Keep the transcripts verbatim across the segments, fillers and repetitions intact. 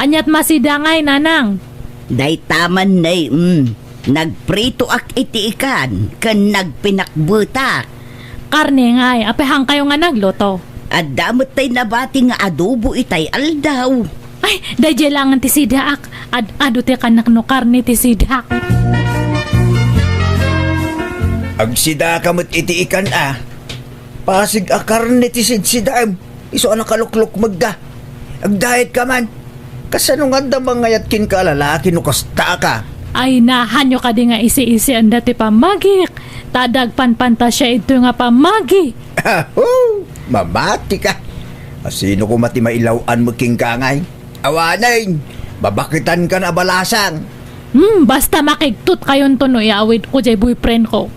Aniat masida ngay, nanang? Dayta man, nay, mm. Nagpritoak iti ikan ken nagpinakbetak. Karne ngay, apay haankayo nga nagluto? Adda met tay nabati nga adobo itay aldaw. Ay, daydiay laengen ti sidaak. Ad-adu ti kanak no karne ti sidaak. Agsidaka met iti ikan a. Pasig a karne ti sidsidaem. Isu a nakaluklukmegda. Agdiet ka man. Kasano nga adda mangayat kenka a lalaki no kasta ka? Ay, nahanyo kadi nga isi-isianda ti pammagik. Ta adda agpanpantasia idtoy nga pammagi. Aho! Mamati ka. Asino koma ti mailaw-an met kenka ngay? Awanen, babaketan ka na balasang. Hmm, basta makigtutkayonto no iawidko jay boyfriend ko.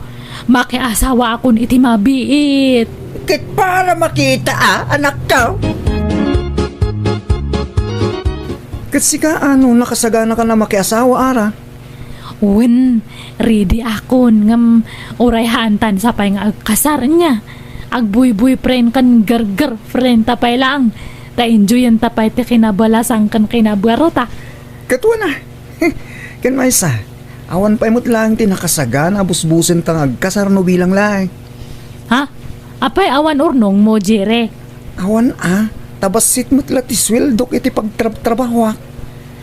Makiasawaakon iti mabiit. Ket para makita a, anakko. Ket sika, ano, nakasaganaka na makiasawa, Ara? Wen, ready akon, ngem uray haantan sapay nga agkasar, nia. Agboy-boyfriend ken girlfriend ta pay laeng. Ta enjoyenta pay ti kinabalasang ken kinabuarota. Ket wen a. Ken maysa, awan pay met laeng ti nakasagana a busbusenta nga agkasar no bilang laeng. Ha? Apay awan urnongmo, Jire? Awan a, ta bassit met la ti sueldok iti pagtrabtrabahoak.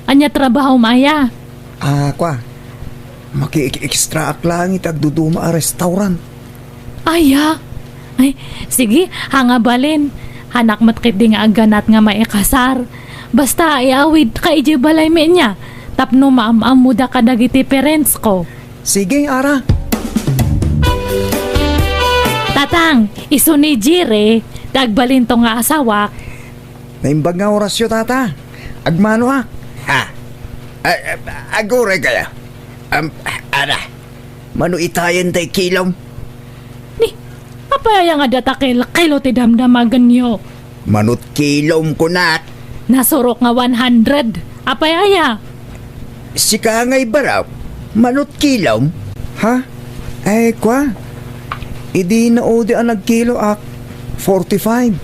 Ania trabahom aya? Ah, kua, makiekstraak laeng iti agduduma a restaurant. Aya? Ay, sige, haan nga balin. Haanak met ketdi nga agganat nga maikasar. Basta iawidka idiay balaymi nia, tapno maam-ammoda kadagiti parents ko. Sige, Ara. Tatang, isu ni Jire, ti agbalinto nga asawak. Naimbag nga orasyo, Tata. Agmanoak. Ha? A-, a-, aguray kaya? Am, Ara, mano itayen tay kilom? Ni, apay aya nga data kel-, kilo ti damdamagenyo? Manot kilom, kunak. Nasurok nga one hundred. Apay aya? Sika ngay barok, manot kilom? Ha? Ay, kua. Idi naudi a nagkiloak, forty-five.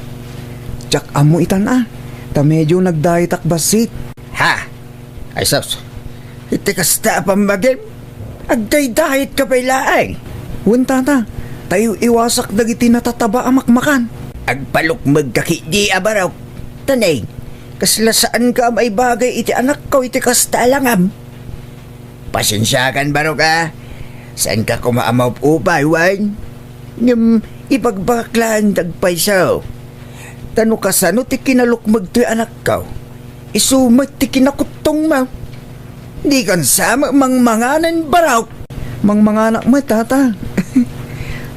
Diak ammo itan a, ta medio nagdayetak bassit. Ha? Ay, sus. Iti kasta a pammagim, agdaydayetka pay laeng. Wen, Tata, ta iw-iwasak dagiti natataba a makmakan. Agpalukmegka ketdi a barok. Tanay, kasla saanka a maibagay iti anakko iti kasta a langam. Pasensiakan barok a. Saanka koma a maupay, wen? Ngem ibagbagak laeng ti agpayso. Ta no kasano ti kinalukmeg toy anakko, isu met ti kinakuttongmo. Dikan sa met mangmanganen barok. Mangmanganak met, Tata.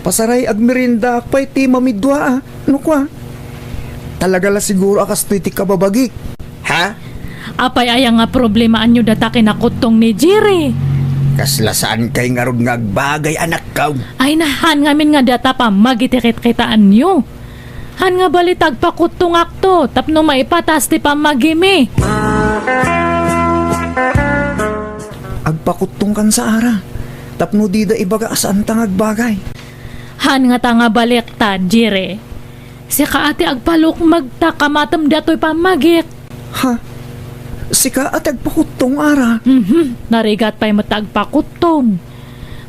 Pasaray agmeriendaak pay ti mamidua a, no kua. Talaga la siguro a kastoy ti kababagik. Ha? Apay aya nga problemaanyo data kinakuttong ni Jerry? Kasla saankay ngarud nga agbagay, anakko. Ay, nahan ngamin nga data pammagi ti kitkitaanyo. Han nga bali ta agpakuttongakto tapno maipatas ti pammagimi. Agpakuttongkan sa ara, tapno dida ibaga a saanta nga agbagay. Han nga ta nga baliktad, Jerry. Sika a ti agpalukmeg ta kamatem datoy pammagik. Ha? Sika a ti agpakuttong, ara? Mhm. Narigat pay met ta agpakuttong.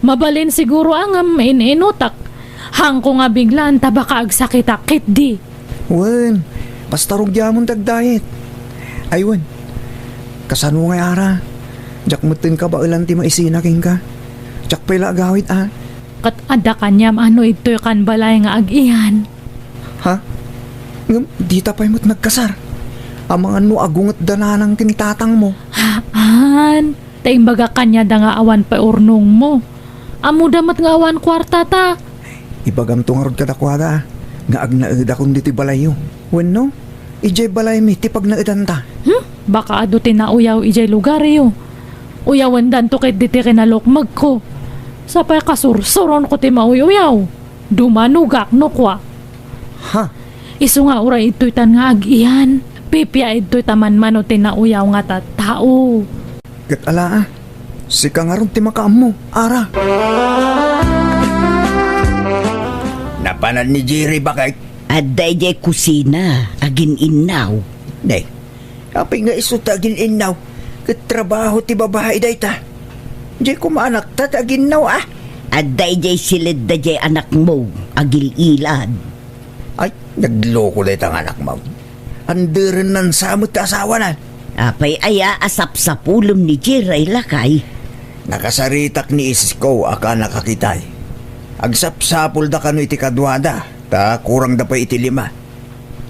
Mabalin siguro a ngem in-inutak. Hangko nga biglaan ta baka agsakitak ketdi. Wen, basta rugiamon ti agdayet. Ay wen, kasano ngay ara? Diak metten kabaelan ti maisina kenka. Diak pay la agawid a. Ket adda kaniam a no idtoy kan balay nga ag-iyan. Ha? Ngem dita pay met nagkasar. Amangan no agungetda nanang ken tatangmo. Haan, ta imbagak kaniada nga awan pay urnongmo. Ammoda met nga awan kuartata. Ibagamto ngarud kadakuada, a, nga agnaedakon ditoy balayyo. Wenno, idiay balaymi ti pagnaedanta. Hmm? Baka adu ti nauyaw idiay lugaryo. Uyawendanto ketdi ti kinalukmegko. Sapay kasursuronko ti mauy-uyaw. Dumanogak no kua. Ha? Isu nga uray idtoytan nga ag-iyan. Pipia idtoy ta manmano ti nauyaw nga tattao. Ket ala a, sika ngarud ti makaammo, ara. Napanan ni Jerry, baket? Adda idiay kusina, agin-innaw. Ne, Apay nga isu ta agin-innaw? Ket trabaho ti babai dayta. Diay koma anakta ti aginnaw, a? Adda idiay siledda diay anakmo, agil-ilad. Ay, nagloko dayta nga anakmo. Anderennan sa met ti asawana. Apay aya a sapsapulem ni Jiray, lakay? Nakasaritak ni isko a kanak a kitay. Agsapsapulda kano iti kaduada, ta kurangda pay iti lima.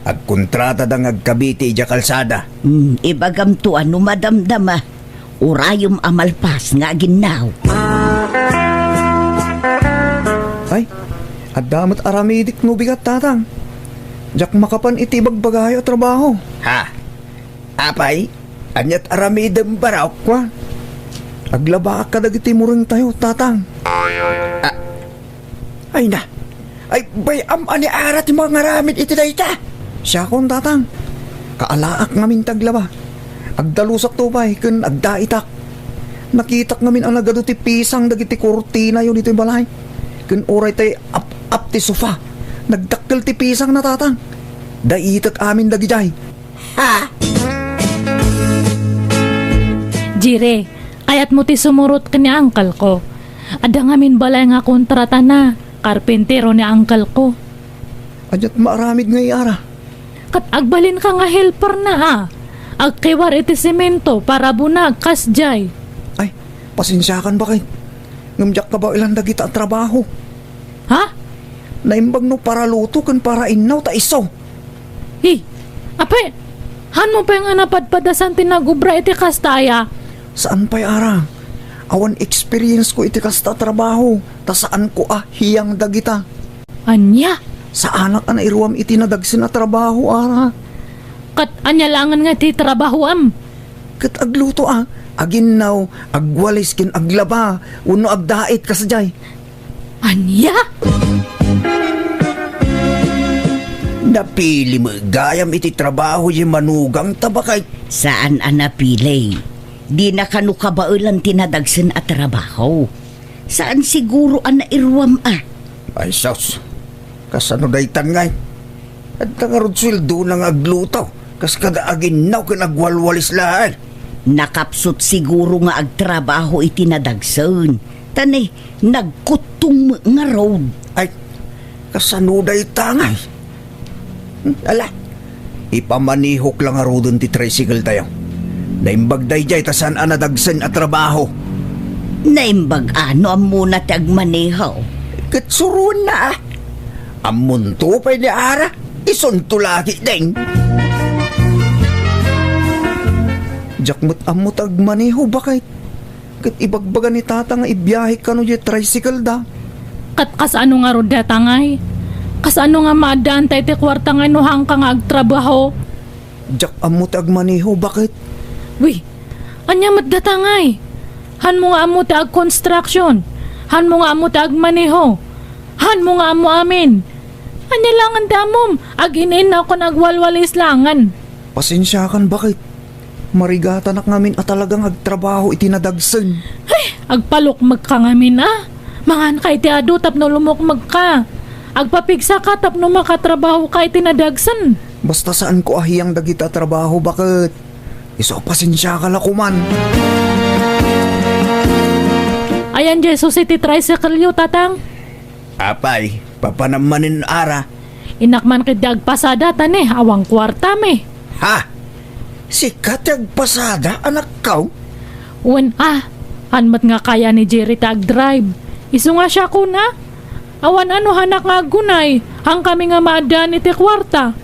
Agkontratada nga agkabiti idiay kalsada. Hmm, ibagamto a no madamdama, urayem a malpas nga aginnaw. Ay, adda met aramidek no bigat, tatang. Diak makapan iti ibagbagayo a trabaho. Ha? Apay, aniat aramidem, barok? Kua, aglabaak kadagiti murengtayo, tatang. Ah, ay na. Ay, bay-am a ni Ara ti mangaramid iti dayta. Siakon, tatang. Kaalaak ngamin ti aglaba. Agdalusakto pay ken agdaitak. Nakitak ngamin a nagadu ti pisang dagiti kurtinayo ditoy balay. Ken uray tay ap-ap ti sofa, nagdakkel ti pisangna, tatang. Daitek amin dagidiay. Ha? Jire, kayatmo ti sumurot ken ni uncle ko. Adda ngamin balay nga kontratana, karpintero ni uncle ko. Aniat maaramid ngay, Ara? Ket agbalinka nga helperna, a. Agkiwar iti semento, parabunag, kasdiay. Ay, pasensiakan, baket. Ngem diak kabaelan dagita a trabaho. Ha? Naimbag no paraluto ken parainnaw ta isu. Hi, apay, hanmo pay nga napadpadasan ti nagobra iti kasta aya? Saan pay, Ara. Awan experience ko iti kasta a trabaho, ta saanko a hiyang dagita. Ania? Saanak a nairuam iti nadagsen a trabaho, Ara. Ket ania laengen nga ti trabahoam? Ket agluto a, aginnaw, agwalis ken aglaba, wenno agdait kasdiay. Ania? Napili met gayam iti trabaho diay manugangta, baket. Saan a napili. Dina kano kabaelan ti nadagsen a trabaho. Saan siguro a nairuam a. Ay, sus. Kasano daytan ngay? Adda ngarud sueldona nga agluto, kas kada aginnaw ken agwalwalis laeng. Nakapsut siguro nga agtrabaho iti nadagsen, ta ne, nagkuttong met ngarud. Ay, kasano dayta ngay? Hmm, ala, ipamanehok la ngaruden ti tricycle tayo. Naimbag daydiay ta saan a nadagsen a trabaho. Naimbag a no ammona ti agmaneho? Ket suroenna a. Ammonto pay ni Ara, isunto lagi deng. Diak met ammo ti agmaneho, baket. Ket ibagbaga ni Tata nga ibiahek kano diay tricycle da. Ket kasano ngarud dayta ngay? Kasano nga maaddaanta iti kuarta ngay no haanka nga agtrabaho? Diak ammo ti agmaneho, baket. Wi, ania met dayta ngay? Hanmo nga ammo ti agconstruction? Hanmo nga ammo ti agmaneho? Hanmo nga ammo amin? Ania laengen ti ammom? Agin-innaw ken agwalwalis laengen. Pasensiakan, baket. Marigatanak ngamin a talagang agtrabaho iti nadagsen. Ay, agpalukmekka ngamin a. Manganka iti adu tapno lumukmekka. Agpapigsaka tapno makatrabahoka iti nadagsen. Basta saanko a hiyang dagita a trabaho, baket. Isu a pasensiaka la koman. Ayan, Jesus, iti tricycle-yo, Tatang. Apay, papanam manen, Ara? Innak man ketdi agpasada, ta ne, awan kuartam. Ha? Sika ti agpasada, anakko? Wen a, han met nga kaya ni Jerry ti agdrive. Isu nga siakon a. Awan a no hanak nga aggunay, hankami nga maaddaan iti kuarta.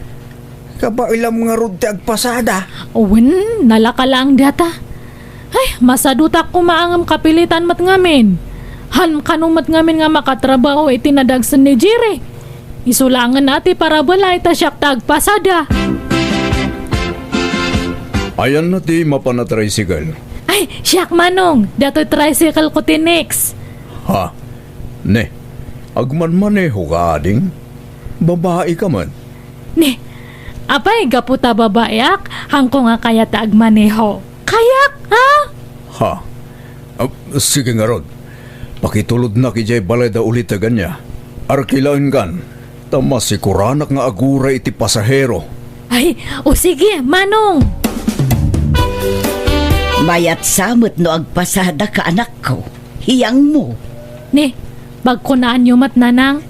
Kabaelam ngarud ti agpasada? Wen, nalaka laeng dayta. Ay, masadutak koma ngem kapilitan met ngamin. Han kano met ngamin nga makatrabaho iti nadagsen ni Jerry. Isu laengen a ti parabalay ta siak ti agpasada. Ayanna ti mapan a tricycle? Ay, siak, Manong. Datoy tricycle ko ti next. Ha? Ne, agmanmaneho ka, ading? Babai ka man. Ne, apay, gapu ta babaiak, hanko nga kayat ti agmaneho. Kayak, ha? Ha? Ah, sige ngarud. Pakitulodnak idiay balay da uliteg ania. Arkilaenkan, ta masikuranak nga aguray iti pasahero. Ay, o sige, Manong. Mayat sa met no agpasadaka, anakko. Hiyangmo. Ni, pagkunaanyo met, nanang?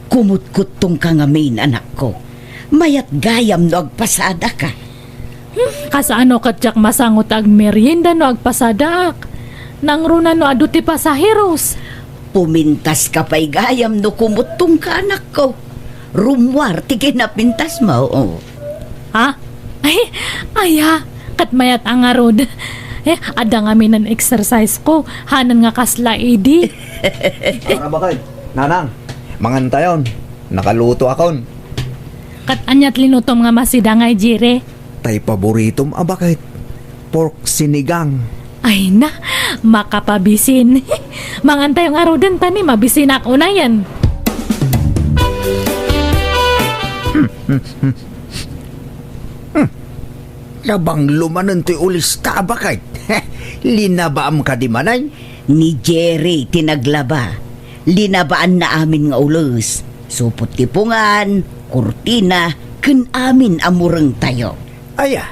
Kumutkuttongka ngamin, anakko. Mayat gayam no agpasadaka. Hmm, kasano ket diak masango ti agmerienda no agpasadaak? Nangruna no adu ti pasaheros? Pumintaska pay gayam no kumuttongka, anakko. Rummuar ti kinapintasmo. Ha? Ay, aya, ket mayat a ngarud. Eh, adda ngamin exercise ko, hanan nga kasla idi. Para bakay, nanang, mangantayon, nakalutoakon. Ket ania ti linutom nga masidang, Jere? Tay paboritom a baket, pork sinigang. Ay na, makapabisin. Mangantayo ngaruden ta ni mabisinak unayen. Nabanglo manen ti ulista a baket. Linabaam kadi manen? Ni Jerry ti naglaba. Linabaanna amin nga ules. Supot ti pungan, kurtina, ken amin a murengtayo. Aya,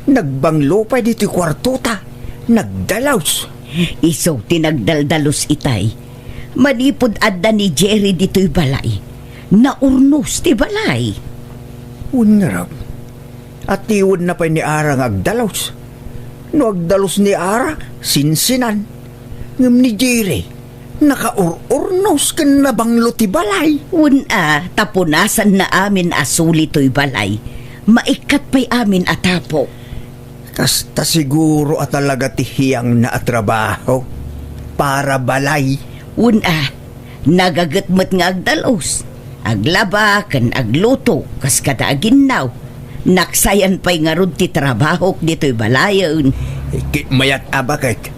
nagbanglo pay ditoy kuartota. Nagdalus. Isu ti nagdaldalus itay. Manipud adda ni Jerry ditoy balay, naurnos ti balay. Wen ngarud, atiwenna pay ni Ara nga agdalus. No agdalus ni Ara, sinsinan. Ngem ni Jerry, nakaur-urnos ken nabanglo ti balay. Wen a, ta punasanna amin a suli toy balay. Maikkat pay amin a tapo. Kasta siguro a talaga ti hiyangna a trabaho para balay. Wen a, nagaget met nga agdalus, aglaba ken agluto kas kada aginnaw. Naksayan pay ngarud ti trabahok ditoy balayen. Ket mayat a baket.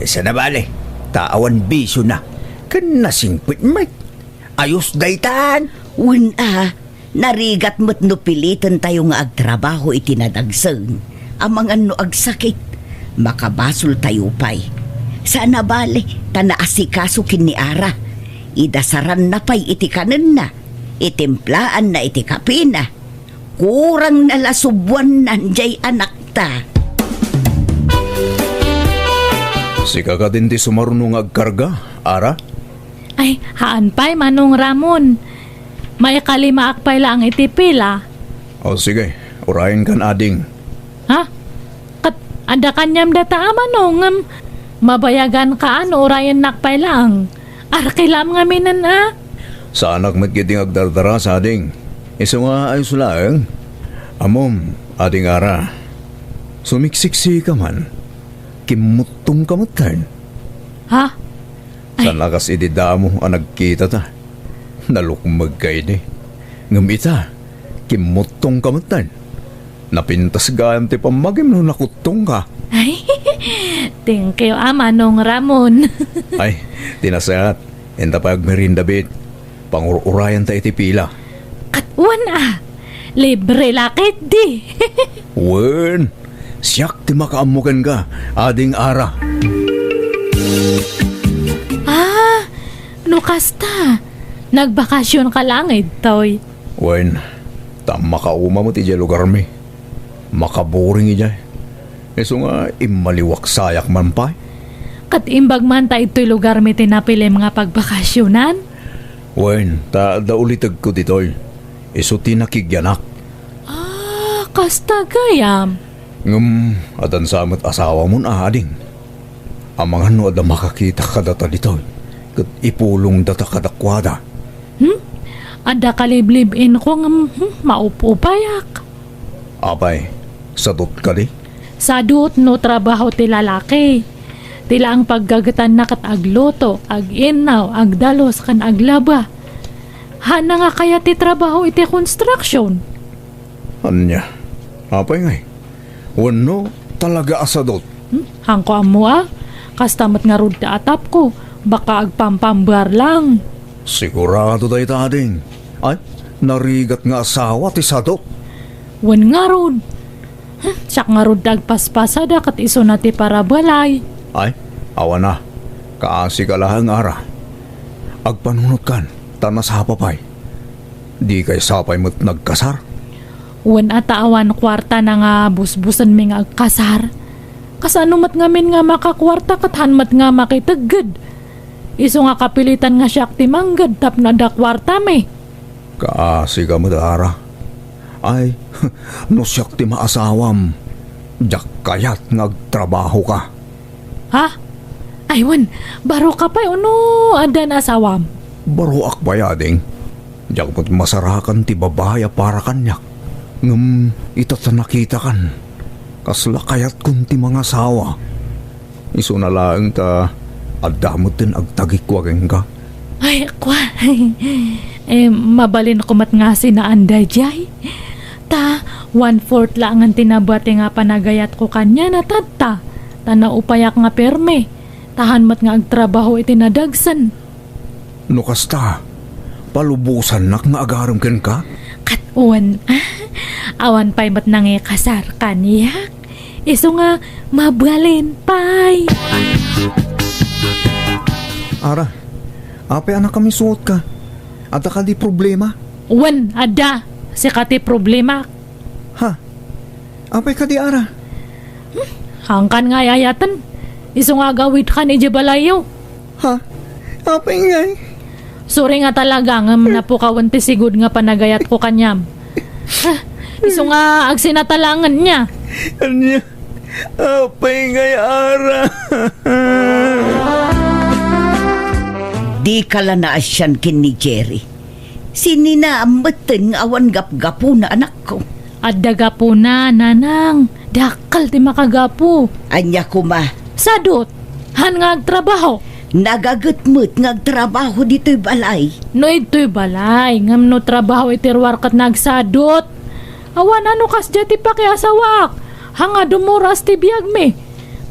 Sana bale, ta awan bisiona. Ken nasingpet met. Ayos daytan. Wen a, narigat met no pilitentayo nga agtrabaho iti nadagsen. Amangan no agsakit, makabasoltayo pay. Sana bale, ta naasikaso ken ni Ara. Idasaranna pay iti kanenna, itimplaanna iti kapina. Kurangna la subuannan jay anakta. Sika kadin ti sumaruno nga agkarga, Ara? Ay, haan pay, Manong Ramon. Maikalimaak pay laeng iti pila. O, sige. Urayenkan, ading. Ha? Ket adda kaniam dayta a Manong, ngem mabayaganka a no urayennak pay laeng. Arkilam ngaminen a. Saanak met ketdi nga agdardara, ading. Isu nga ayos laeng. Ammom, ading Ara. Sumiksiksika man. Kimmuttongka metten. Ha? Ay. Saan a kas idi damo a nagkitata. Nalukmegka idi. Ngem ita, kimmuttongka metten. Napintas gayam ti pammagim no nakuttongka. Ay, thank you, a Manong Ramon. Ay, ti nasayaat. Inta pay agmerienda, Bit. Pangur-urayanta iti pila. Ket wen a, libre la ketdi. Wen, siak ti makaammo kenka, ading Ara. Ah, no kasta, nagbakasionka laeng ditoy. Wen, ta makauma met idiay lugarmi. Makaboring idiay. Isu nga immaliwak sayak man pay. Ket imbag man ta idtoy lugarmi ti napilim nga pagbakasionan? Wen, ta adda ulitegko ditoy. Isu ti nakigianak. Ah, kasta gayam. Ngem, addan sa met asawamon a, ading. Amangan no adda makakita kadata ditoy, ket ipulongdata kadakuada. Hmm? Adda kaliblib-inko ngem, hmm, maup-upayak. Apay, sadot kadi? Sadot no trabaho ti lalaki. Ti laeng paggagetanna ket agluto, ag-innaw, agdalus, ken aglaba. Haanna nga kayat ti trabaho iti construction. Ania? Apay ngay? Wenno, talaga a sadot? Hmm, haanko ammo a. Kasta met ngarud ti atapko, baka agpampambar lang. Sigurado dayta, ading. Ay, narigat nga asawa ti sadot. Wen ngarud. Hmm, siak ngarud ti agpaspasada ket isuna ti parabalay. Ay, awan a. Kaasika laeng, Ara. Agpanunotkan, ta nasapa pay. Dikay sapay met nagkasar? Wen a ta awan kuartana nga busbusenmi nga agkasar. Kasano met ngamin nga makakuarta ket han met nga makitegged? Isu nga kapilitan nga siak ti mangged tapno adda kuartami. Kaasika met, Ara. Ay, no siak ti maasawam, diak kayat nga agtrabahoka. Ha? Ay, wen, baroka pay uno adda asawam? Baroak pay, ading. Diak met masarakan ti babai a para kaniak. Ngem ita ta nakitakan, kasla kayatkon ti mangasawa. Isuna laeng ta adda metten agtagikua kenka. Ay, kua. Eh, mabalinko met nga sinaan daydiay. Ta, one-fourth laengen ti nabati nga panagayatko kaniana tatta. Ta naupayak nga permi. Ta han met nga agtrabaho iti nadagsen. No kasta, palubosannak nga agarem kenka? Ket wen, ah, awan pay met nangikasar kaniak. Isu nga mabalin pay. Ara, apay a nakamisuotka? Adda kadi problema? Wen, adda. Sika ti problema. Ha? Apay kadi, Ara? Hmm, hangkan nga ay-ayaten. Isu nga agawidkan idiay balayyo. Ha? Apay ngay? Sorry nga talaga ngem napukawen ti sigud nga panagayatko kaniam. Ha, isu nga agsinatalaengen niya. Ania? Apay ngay, Ara? Dika la naasian ken ni Jerry. Sinina metten nga awan gapgapuna, anakko. Adda gapuna, nanang. Dakkel ti makagapu. Ania koma? Sadut. Han nga agtrabaho. Nagaget met nga agtrabaho ditoy balay. No idtoy balay, ngem no trabaho iti ruar ket nagsadut. Awan a no kasdiay ti pakiasawaak. Hanga dumuras ti biagmi.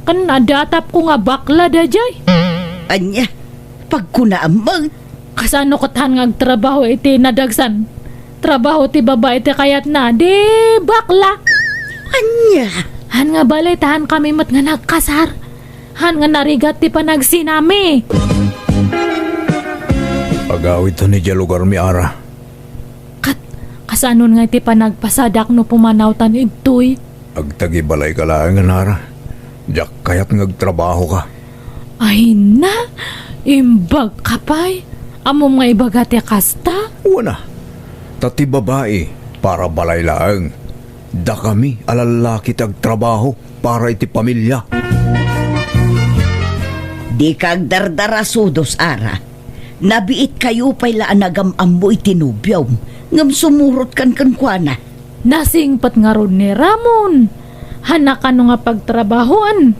Ken adda atapko nga bakla daydiay. Ania? Pagkunaam met. Kasano ket han nga agtrabaho iti nadagsan? Trabaho ti babai ti kayatna, di bakla. Ania? Han nga balay ta han kami met nga nagkasar. Han nga narigat ti panagsinami. Agawidtan idiay lugarmi, Ara. Ket, kasanon nga iti panagpasadak no pumanawtan idtoy? Agtagibalayka laengen, Ara. Diak kayat nga agtrabahoka. Ay na, imbagka pay. Ammom nga ibaga ti kasta? Wen a. Ta ti babai, para balay laeng. Dakami a lallaki ti agtrabaho para iti pamilia. Dika agdardarasudos, Ara. Nabiitkayo pay la a nagam-ammo iti nobiom, ngem sumurotkan kenkuana. Nasingpet ngarud ni Ramon. Hana kano nga pagtrabahoan.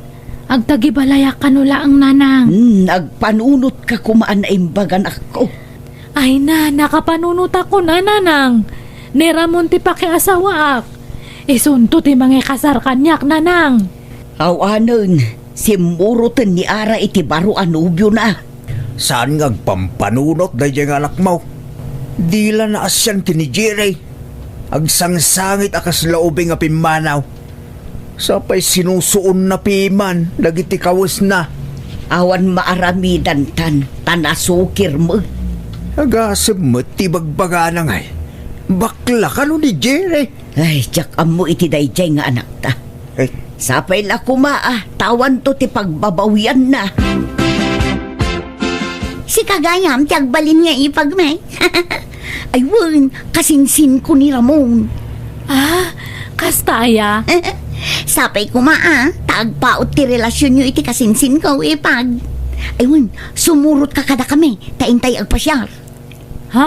Agtagibalayak kano laeng, nanang. Hmm, agpanunotka koma a naimbag, anakko. Ay na, nakapanunotakon a, nanang. Ni Ramon ti pakiasawaak. Isunto ti mangikasar kaniak, nanang. Awanen, simmuroten ni Ara iti baro a nobiona. Saan nga agpampanunot daydiay nga anakmo? Di la naasian ken ni Jerry. Agsangsangit a kasla ubing a pimmanaw. Sapay sinusuonna piman dagiti kawesna. Awan maaramidantan, ta nasukir met. Agasem met ti bagbagana ngay. Bakla kano ni Jerry? Ay, diak ammo iti daydiay nga anakta. Ay. Sapay la koma a, ta awanto ti pagbabawianna. Sika gayam ti agbalin nga ipagmi. Ay wen, kasinsinko ni Ramon. Ah, kasta aya? Sapay koma a, ta agpaut ti relasionyo iti kasinsinko, ipag. Ay wen, sumurotka kadakami, ta intay agpasiar. Ha?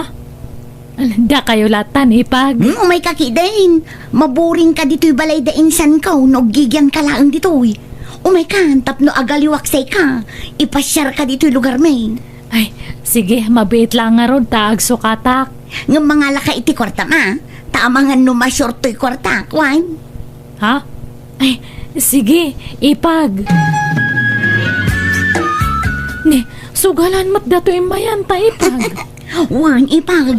Dakayo latan, ipag? Hmm, umayka ketdin. Maburingka ditoy balay da insanko no aggigianka laeng ditoy. Umaykan tapno agaliwak sika. Ipasiarka ditoy lugarmi. Ay, sige, mabiit la ngarud ta agsukatak. Ngem mangalaka iti kuartam a, ta amangan no masior toy kuartak, wen? Ha? Ay, sige, ipag. Ni, sugalan met dato immayan ta, ipag. Wen, ipag.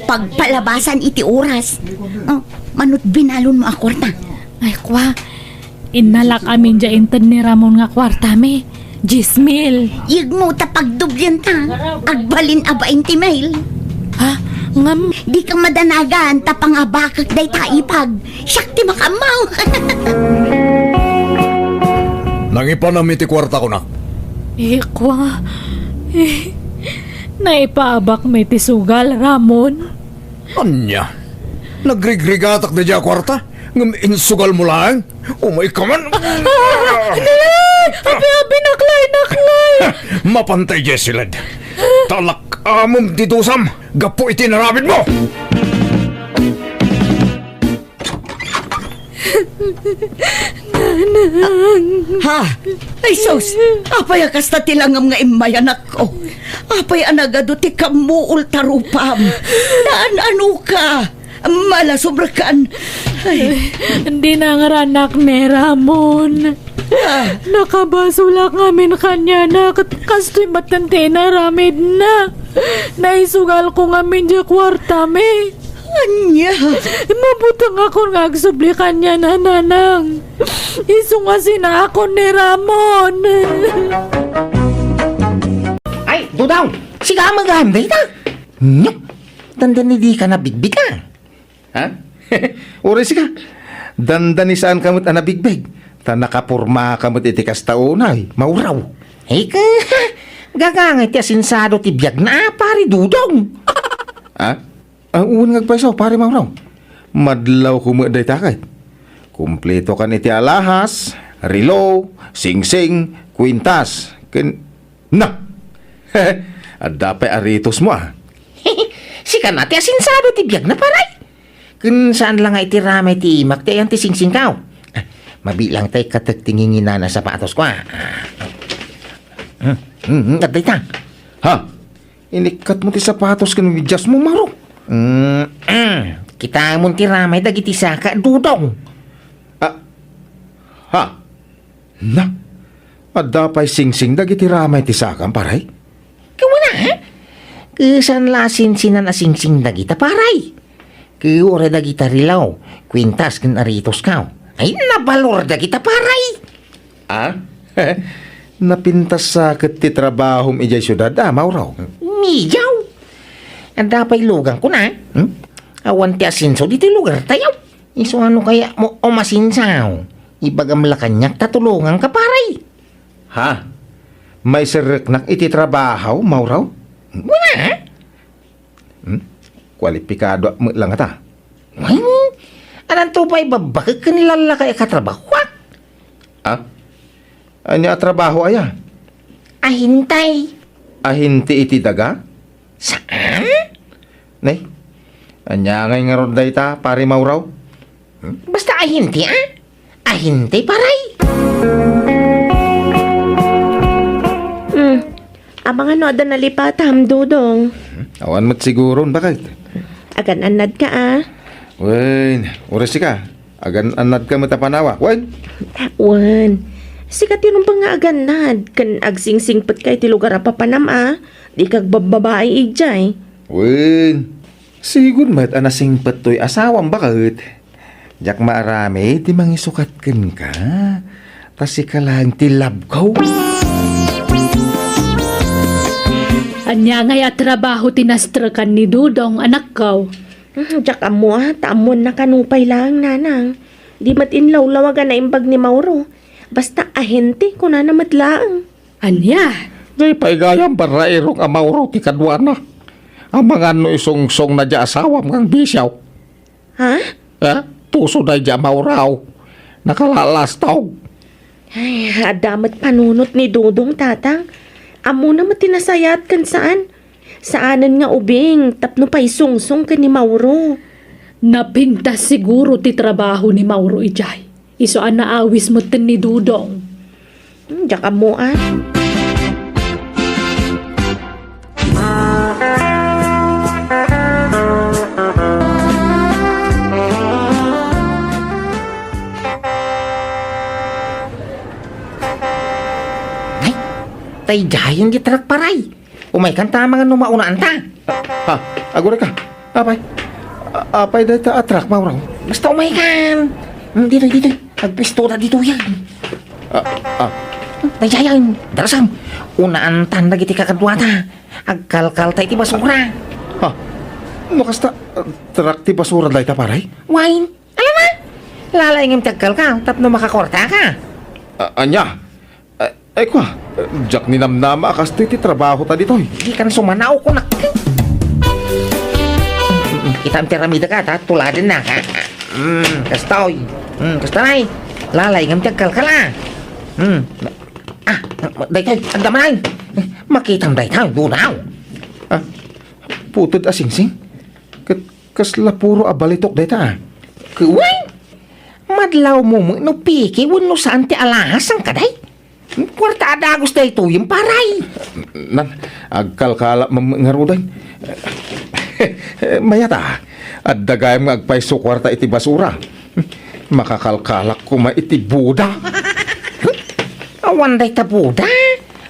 Pagpalabasan iti oras. Oh, manut binalon mo a kuarta. Ay, kua. Innalak amin dia inted ni Ramon nga kuartami. Dies mil. Yegmo ta pagdoblianta. Agbalin a bainte mil. Ha? Ngem? Dika madanagan ta pangabakek dayta, ipag. Siak ti makaammo. Nangipanam iti kuarta, kunak. Ikua, eh, naipaabakmi ti sugal, Ramon. Ania? Nagrigrigatak daydiay a kuarta? Ngem insugalmo laeng? Umayka man! Ah! Naklay! Abi, abi, naklay, naklay! Mapantay, Jessiled. Talak-amem ti dusam gapu iti inaramidmo! Nanang. Ha? Ay, sus! Apay a kasta ti langam nga immay, anakko? Apay a nagadu ti kammuol ta rupam? Naan-anoka? Malasubrekan. Ay. Dinangranak ni Ramon. Ah. Nakabasolak ngamin kaniana, ket kastoy met ti inaramidna. Naisugalko ngamin diay kuartami. Ania? Mabutengakon nga agsubli kaniana, nanang. Isu nga sinaakon ni Ramon. Ay, Dudong! Sika met gayam dayta? Nyok! Dandani dika nabigbig a. Ha? Uray sika. Dandani saanka met a nabigbig. Ta nakapormaka met iti kasta unay, Mauraw. Ay, ka, gagangay ti asinsado ti biagna, a, pare Dudong. Ha? Ah, wen nga agpayso, pare Mauraw. Madlawko met dayta ket. Kumpletokan iti alahas, relo, singsing, kwintas, ken Na! Adda pay aritosmo, a. Sika na ti asinsado ti biagna, pare. Ken saan la nga iti ramay ti imak ti ayan ti singsingko. Ah, mabilang tay katek ti nginginana sapatosko, a. Ah. Hmm, hmm, hmm, adda ita. Ha? Inikkatmo ti sapatos ken mediasmo, Mauraw? Hmm, hmm. Kitamon ti ramay dagiti saka, Dudong. Ah. Ha? Na, adda pay singsing dagiti ramay ti sakam, pare? Ket wen a, eh? Ket saan la a sinsinan a singsing dagita, pare? Ket uray dagita relo, kwintas ken aritosko. Ay, nabalor dagita, pare! Ah? Napintas sa ket ti trabahom idiay siudad, a, Mauraw? Mediaw. Adda pay lugangko na, hmm? Awan ti asenso ditoy lugartayo. Isu a no kayatmo umasenso, ibagam la kaniak ta tulonganka, pare. Ha? Maiserreknak iti trabaho, Mauraw? Wen a. Hmm? Kualipikadoak met la ngata. Wen, addanto pay babbakek ken lallaki a katrabahoak. Ah? Ania a trabaho aya? Ahente. Ahente iti daga? Saan? Nay, ania ngay ngarud dayta, pare Mauraw? Hmm? Basta ahente, a? Ahente, pare. Hmm. Amangan no adda nalipatam, Dudong. Hmm? Awan met siguron, baket. Agan-annadka, a? Wen, uray sika. Agan-annadka met a panawak, wen? Wen. Sika ti rumbeng nga agannad, ken agsingsingpetka iti lugar a papanam, a? Dika agbabbabai idiay. Wen. Sigud met a nasingpet toy asawam, baket. Diak maaramid ti mangisukat kenka. Ta sika laeng ti labko. Ania ngay a trabaho ti nastrekan ni Dudong, anakko? Hmm, diak ammo, a, ta ammonna kano pay laeng, nanang. Di met inlawlaw a naimbag ni Mauro. Basta ahente, kunana met laeng. Ania? Di pay gayam barrairong a Mauro ti kaduana. Amangan no isungsongna diay asawam nga agbisio. Ha? Eh, puso daydiay a Mauro. Nakalalastog. Ay, adda met panunot ni Dudong, Tatang. Ammona met ti nasayaat ken saan. Saanen nga ubing tapno paisungsong ken ni Mauro. Napintas siguro ti trabaho ni Mauro idiay. Isu a naawis metten ni Dudong. Hmm, diak ammo, a. Ay, daydiayen ti truck, pare. Umaykan ta amangan no maunaan ta. Ha? Agurayka. Apay? A-, apay dayta a truck, Mauro? Basta umaykan. Hmm, ditoy, ditoy. Agpisto ta ditoyen. Ah, ah. Daydiayen, darasam. Unaan tan dagiti kakaduata. Agkalkal ta iti basura. Ha? No kasta, ah, truck ti basura dayta, pare? Wen. Ala, lalaingem ti agkalkal tapno makakuartaka. Ah, ania? Ay, kua, diak ninamnama a kastoy ti trabaho ta ditoy. Dikan sumanaw, kunak. Kitam ti aramidek a, ta tuladenna. Mm, kastoy. Mm, kasta nay. Lalay ngem ti agkalkala. Mm. Ah, daytoy, adda manen. Makitam daytoy, dunaw. Ah, puted a singsing. Ket kasla puro a balitok dayta, ah. Kuway! Madlawmo met no peke wenno saan ti alahas, saan kadi? Kuarta a dagus daytoyen, paray. Nan, agkalkala met ngaruden. Mayat a, adda gayam nga agpayso kuarta iti basura. Makakalkalak koma iti buda. Awan dayta buda.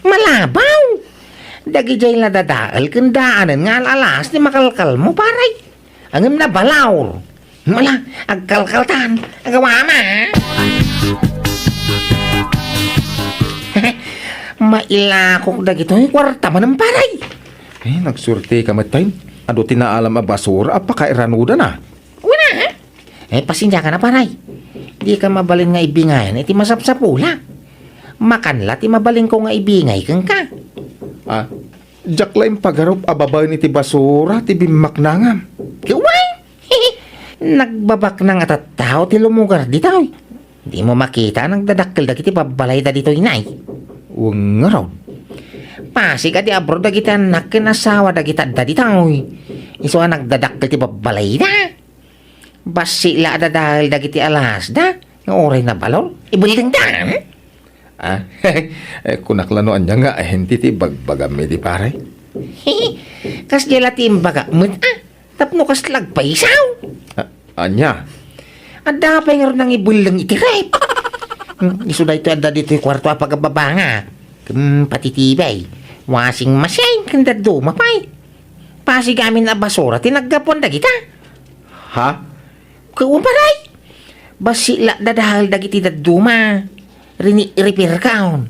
Malabaw. Dagidiay la dadael ken daanen nga al-alas ti makalkalmo, paray. Ngem nabalaw. Mala, agkalkaltan. Agawama. Mailakok dagitoy kuarta manen, paray. Eh, nagsuerteka met, tay. Adu ti naalam a basura a pakairanudana. Wen a? Eh, pasensiaka na, paray. Dika mabalin nga ibingayan iti masapsapula. Makan la ti mabalinko nga ibingay kenka. Ah, diak la impagarup a babaen iti basura ti bimmaknangam. Kuway! Nagbabaknang a tattao ti lumugar ditoy. Dimo makita a nagdadakkel dagiti babbalayda ditoy, nay? Wen ngarud. Pasig a di abroad dagiti annak ken asawa dagiti adda ditoy. Isu a nagdadakkel ti babbalayda. Bassit la a dadael dagiti alasda nga uray nabalor. Ibuildingdan. Ah, eh, kunak la no ania nga, eh, enti ti bagbagammi di pare? Kasdiay la ti imbagak met, ah, tapno kasla agpaisaw. Ah, ania? Adda pay ngarud nangibuilding iti ref. Hmm, isu daytoy adda ditoy kuarto a pagababanga. Hmm, pati T V, washing machine, ken dadduma pay. Pasig amin a basura ti naggapuan dagita. Ha? Kuwan, paray! Bassit la dadael dagiti dadduma. Rini-, repair kaon.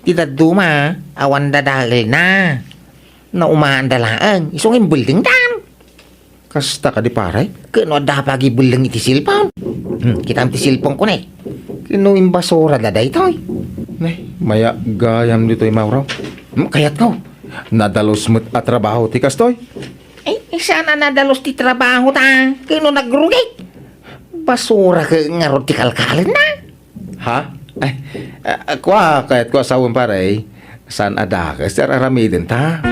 Ti dadduma, awan dadaelna. Naumaanda laeng. Isu nga imbuildingdan. Kasta kadi, paray? Ken no adda pagibuilding iti cellphone. Hmm, kitam ti cellphone ko, ne. Ken no imbasurada daytoy. Ne, mayat gayam ditoy, Mauro. Hmm, kayatko. Nadalus met a trabaho ti kastoy. Ay, saan a nadalus ti trabaho ta? Ken no nagrugit? Basura ket ngarud ti kalkalenna. Ha? Ay, ah, kua, kayatko a sawen, pare. Saan a dakes ti ar-aramidenta?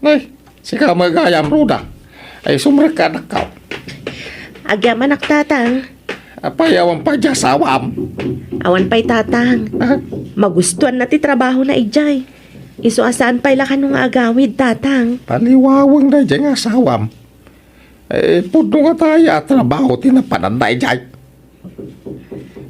Ay, sika met gayam, Ruda. Ay, sumrekka, anakko. Agyamanak, Tatang. Apay, awan pay diay asawam? Awan pay, Tatang. Ah? Magustuanna ti trabahona idiay. Isu a saan pay la kano nga agawid, Tatang. Paliwaweng daydiay nga asawam. Eh, pudno nga ta aya a trabaho ti napananna idiay.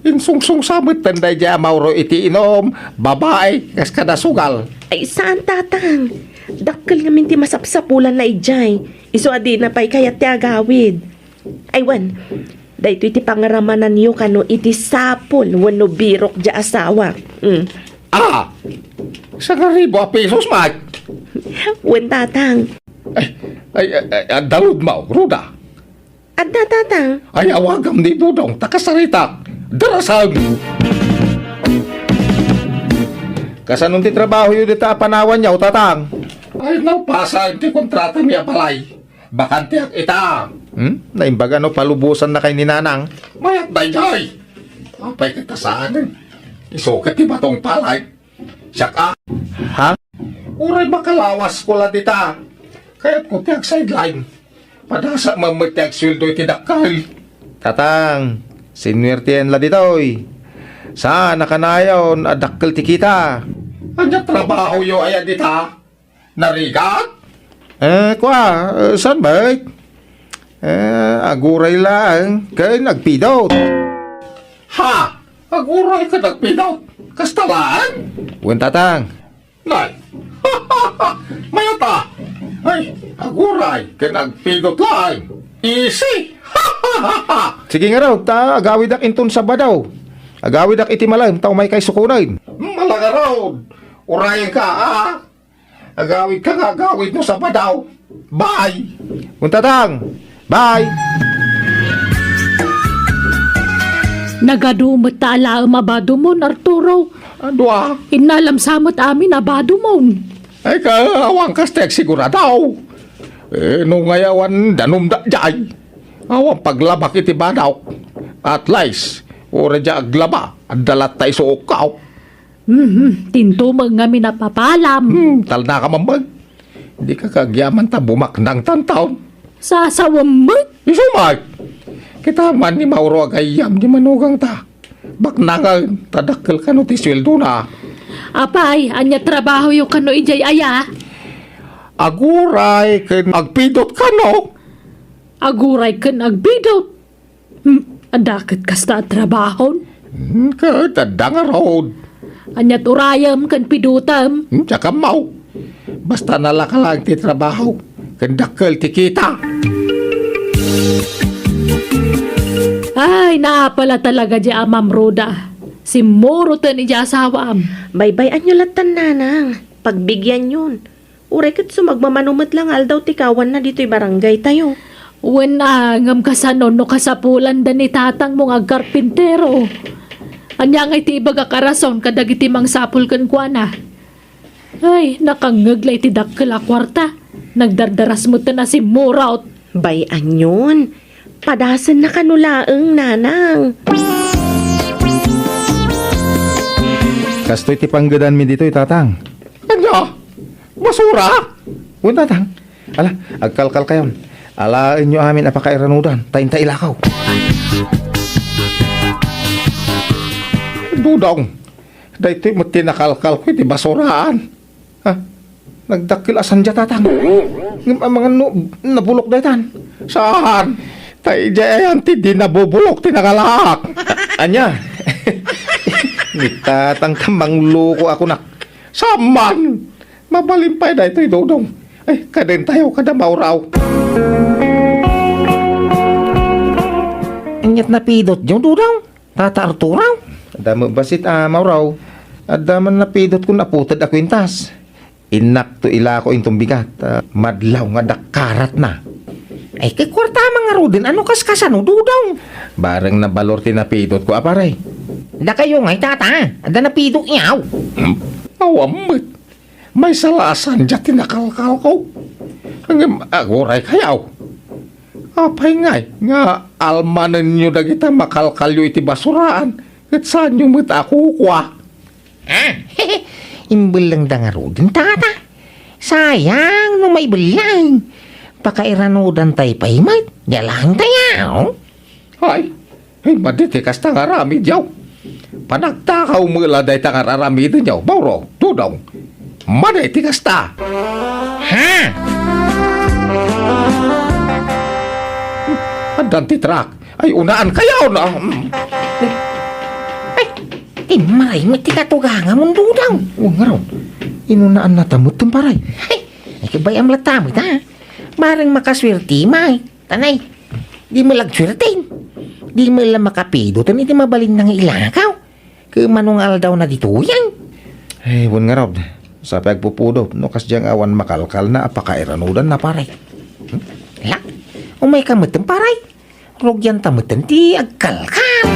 Insungsongsa metten daydiay a Mauro iti inum, babai, kas kada sugal. Ay, saan, Tatang. Dakkel ngamin ti masapsapulanna idiay. Isu a dina pay kayat ti agawid. Ay, wen, daytoy ti pangaramananyo kano iti sapul wenno birok diay asawa. Mm. Ah! Sangaribu a pesos met? Wen, Tatang. Ay, ay, ay, ay, adda rudmo, Ruda. Adda, Tatang. Ay, awagam ni Dudong, ta kasaritak. Darasam! Kasanon ti trabahoyo dita a panawanyo, Tatang? Ay, napasaen ti kontratami a balay. Bakanteak ita. Hmm? Naimbag a no palubosannakay ni Nanang. Mayat daydiay. Apay ket ta saanen? Isu ket ti batong palay. Siak a. Ha? Uray makalawasko la dita. Kayatko ti agsideline. Padasa met ti agsueldo iti dakkel. Tatang, sinuertian la ditoy. Saan a kanayon a dakkel ti kita. Ania trabahoyo aya dita? Narigat? Eh, kua, eh, saan met? Eh, aguray laeng ken agpidot. Ha? Aguray ken agpidot? Kasta laeng? Wen, Tatang. Nay. Mayat a. Ay, aguray ken agpidot laeng. Easy. Sige ngarud, ta agawidak inton Sabado. Agawidak iti malem, ta umaykay sukonen. Mala ngarud. Urayenka, a. Agawidka nga agawid no Sabado. Bye! Wen, Tatang! Bye! Taga-dua met ta alaem a badumon, Arturo. A, dua. Innalam sa met amin a badumon. Ay, ka, awan kasta agsigurado. Eh, no ngay awan danum daydiay, awan paglabak iti badok. At least, uray dia aglaba, adda latta isuokko. Mhm, tintumeng ngamin a papalam. Hmm, talna ka man, bay. Dika kaagyaman ta bumaknang tantaon. Sasawem met. Isu met. Kita man ni Mauro a gayyem ni manugangta. Baknangen, ta dakkel kano ti sueldona. Apay, ania trabahoyo kano idiay aya? Aguray ken agpidot kano. Aguray ken agpidot? Hmm, adda ket kasta a trabahon? Hmm, ket adda ngarud. Ania't urayem ken pidotem? Hmm, diak ammo. Basta nalaka laeng ti trabaho, ken dakkel ti kita. Ay, naapa la talaga di Amam Roda. Simmuroten iti asawam. Baybay-anyo lattan, nanang. Pagbigianyon. Uray ket sumagmamano met la nga aldaw ti kawanna ditoy barangaytayo. Wen a, ngem kasano no kasapulanda ni tatangmo nga agkarpintero? Ania ngay ti ibagak a rason kadagiti mangsapul kenkuana? Ay, nakangngeg la iti dakkel a kuarta. Nagdardaras met a simmurot. Bay-anyon. Padasenna kano laeng, nanang. Kastoy ti panggedanmi ditoy, tatang. Ania? Basura? Wen, tatang. Ala, agkalkalkayon. Alaenyo amin a pakairanudan, ta inta ilakaw. Dudong, daytoy met ti nakalkalko iti basuraan. Ha? Nagdakkel a saan dia, tatang. Ngem amangan no nabulok daytan. Saan? Ta idiay ayan ti di nabubulok ti nangalak. Ania? Ni tatang ta mangloko a kunak. Saan man? Mabalin pay daytoy, Dodong. Ay, kadentayo kada Mauraw. Ania't napidotyo, Dodong? Tata Arturo? Adda met bassit a Mauraw. Adda man napidotko naputed a kuintas. Innakto ilako inton bigat, ah, madlaw nga dakkaratna. Ay, ket kuarta man ngaruden, ano kaskasano, Dodong? Bareng nabalor ti napidotko a, pare. Dakayo ngay, tata, adda napidotyo? Hmm? Awan met. Maysa la a saan dia ti nakalkalko. Ngem aguraykayo. Apay ngay nga almanenyo dagita makalkalyo iti basuraan, ket saanyo met a kukua? Ah, imbellengda ngaruden, tata. Sayang no maibelleng. Pakairanudantay pay met, dia laeng tayaw. Ay, ay, madi ti kasta nga aramidyo. Panagtakaw met la dayta nga ar-aramidenyo, Mauro, Dodong. Madi ti kasta. Ha? Addan ti truck. Ay, unaankayo, no? Mm. Ay, timmaray met ti katugangamon, Dodong. O, ngarud, inunaannata met ti paray. Ay, ay, kabayam latta met, ha? Bareng makasuerte, may. Tanay, di met la agsuerten. Di met la makapidoten iti mabalinna nga ilakaw. Ket mano nga aldawna ditoyen? Ay, wen ngarud, sa pay agpupudot no kasdiay nga awan makalkalna a pakairanudanna, pare. Hmm? Ala, umayka metten, pare. Rugianta metten ti agkalkal.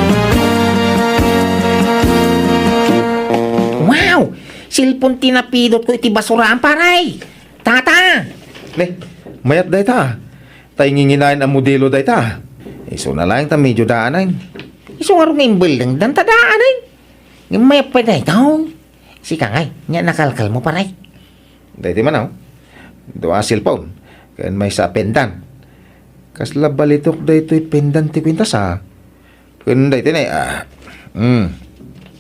Wow! Cellphone ti napidotko iti basuraan, pare. Tata! Ne, mayat dayta. Ta inginginayon a modelo dayta. Isuna laeng ta medio daanayen. Isu ngarud nga imbellengdan ta daanayen. Ngem mayat pay dayta. Sika ngay, ania nakalkalmo, pare? Daytoy man, o. Dua a cellphone. Ken maysa a pendant. Kasla balitok daytoy pendant ti kuintas, a. Ken daytoy ne, a. Hmm.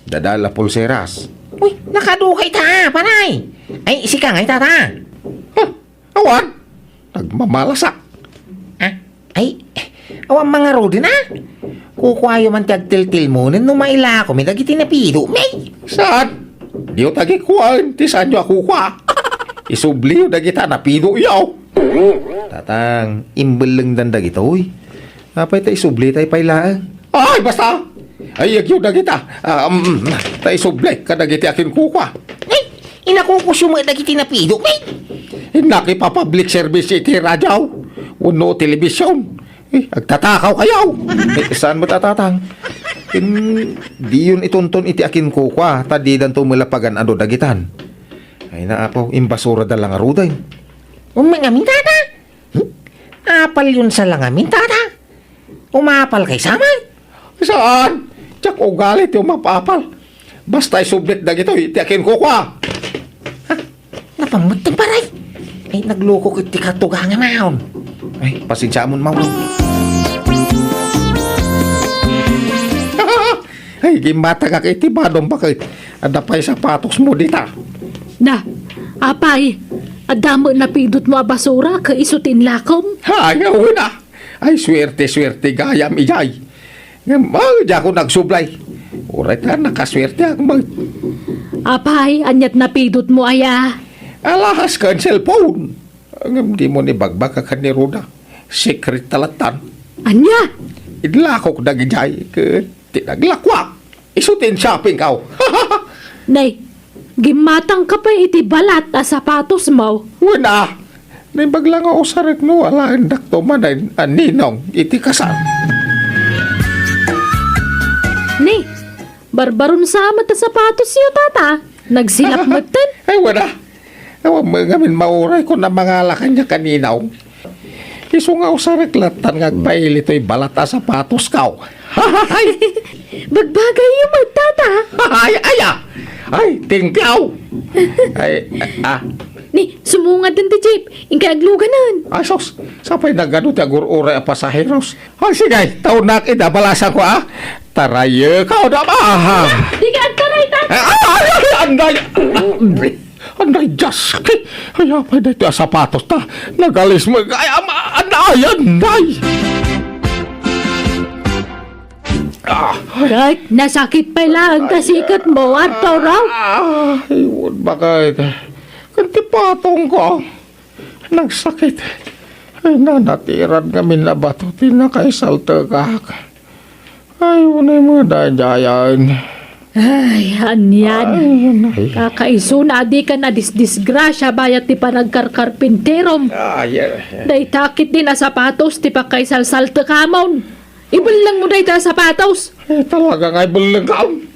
Dadal a pulseras. Uy, nakaduka ita, pare. Ay, sika ngay, tata. Huh. Awan. Nagmamalasak. Ah, ay, awan man ngaruden, a. Kukuayo man ti agtiltilmonen no mailakomi dagiti napidomi. Saan? Diyo ta agikuaen ti saanyo a kukua. Isubliyo dagita napidoyo. Tatang, imbellengdan dagitoy. Apay ta isublitay pay laeng? Ay, basta! Ay, agyo dagita. Ah, um, ta isubli kadagiti akinkukua. Ay, inakukusyo met dagiti napidomi. Innak ipa-public service iti radio wenno television. Eh, agtatakaw kayo. Eh, saan met a, tatang? Ken diyon itunton iti akinkukua, ta didanto met la pagan-ado dagitan. Ay na, Apo, imbasurada la ngaruden. Umay ngamin, tata? Hmm? Apalyon sa la ngamin, tata? Umapal kay saman? Saan? Diak ugali ti umapapal. Basta isublit dagitoy ti akinkukua. Ha? Napammet ti paray. Ay, naglukok iti katugangan naon. Ay, pasensiamon, Maw. Ay, gimmatangak iti badom, baket. Adda pay sapatosmo dita. Na, apay, adda met napidutmo a basura ket isu ti inlakom? Ay, wen a. Ay, suerte, suerte gayam idiay. Ngem, ah, diakon agsublay. Uray ta nakasuerteak met. Apay, aniat napidutmo aya? Alahas ken cellphone. Ngem dimo ni bagbaga ken ni Roda. Secret ta lattan. Ania? Inlakok dagidiay ket ti naglakuak. Isu ti in-shopping ko. Nay, gimmatangka pay iti balat a sapatosmo. Wen a, naimbag la nga usarek no alaendakto manen a ninong iti kasar. Ni, barbaron sa met a sapatosyo, tata. Nagsilap metten. Ay, wen a. Awan met ngamin mauray ko na mangala kaniak a ninong. Isu nga usarek lattan nga agpaili toy balat a sapatosko. Bagbagayyo met, tata. Ay, ay, ah. Ay, thank you. Ay, ah. Ni, sumungad ti jeep. Inkay agluganen. Ay, sus. Sapay nagadu ti agur-uray a pasaheros. Ay, sige. Tawnak ida balasan ko, ah. Tarayek, ah, da, ah. Di ka agtaray, tata. Ay, ay, ay, ay, anday. Anday, Diyos! Ay, apay daytoy a sapatos ta? Nagalis mo, ay, ama, anay, anay! Ah! Aray, nasakit pay laeng ta siketmo, Arturo. Ah, ay, wen, bakit? Ken ti patong ko, nagsakit. Ay, nanatiran ngamin a bato ti nakaisaltekak. Ay, unay mo daydayan. Ay, anian. Ay, anay. Kakaisuna a dika nadisdisgrasia bayat ti panagkarkarpinterom. Ay, ay, ay. Dayta ketdin a sapatos ti pakaisalsaltekamon. Ibellengmo dayta a sapatos. Ay, talaga nga ibellengkam.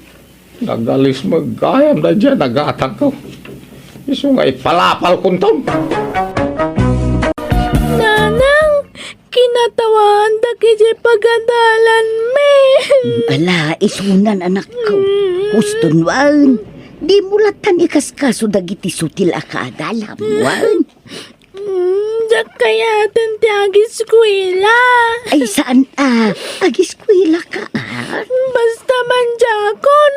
Nagalis met gayam daydiay a nagatangko. Isu nga ipalapalkonton. Nanang, kinatawaandak idiay pagadalanmi. Ala, isunan, anakko. Mm. Huston wen. Dimo lattan ikaskaso dagiti sutil a kaadalam wen. Mm, diak kayaten ti agiskuela. Ay, saan a? Agiskuelaka, a? Basta man diakon.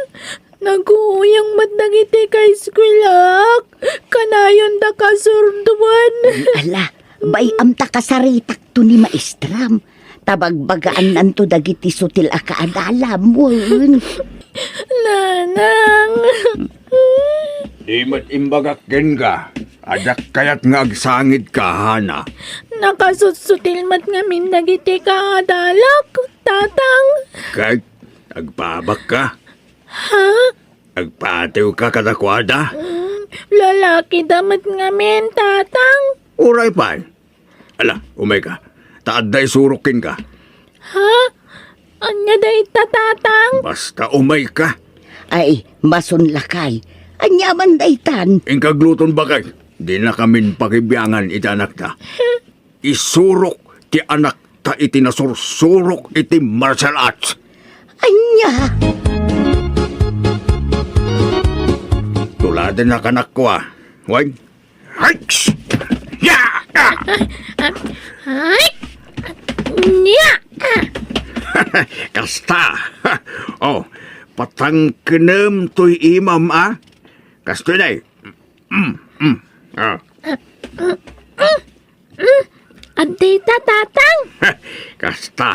Naguyong met dagiti kaiskuelak. Kanayondak a surduen. Ala, bay-am ta kasaritakto ni maestram. Ta bagbagaannanto dagiti sutil a kaadalam wen. Nanang. Di met imbagak kenka a diak kayat nga agsangidka, Hana. Nakasutsutil met ngamin dagiti kaadalak, Tatang. Ket agpaabakka? Ha? Agpaatewka kadakuada? Mm, lalakida met ngamin, Tatang. Uray pay. Ala, umayka. Ta adda isurok kenka. Ha? Ania dayta, Tatang? Basta umayka. Ay, mason lakay. Ania man daytan? Inka agluton, baket. Dinakamin pakibiangan iti anakta. Isurok ti anakta iti nasursurok iti martial arts. Ania? Tuladennak, anakko, a. Wen? Ay! Ya! Ay! Nia! Kasta. O, patangkenem toy imam, a. Kastoy, nay. Mm, mm. A. Mm, adda ita, Tatang. Kasta.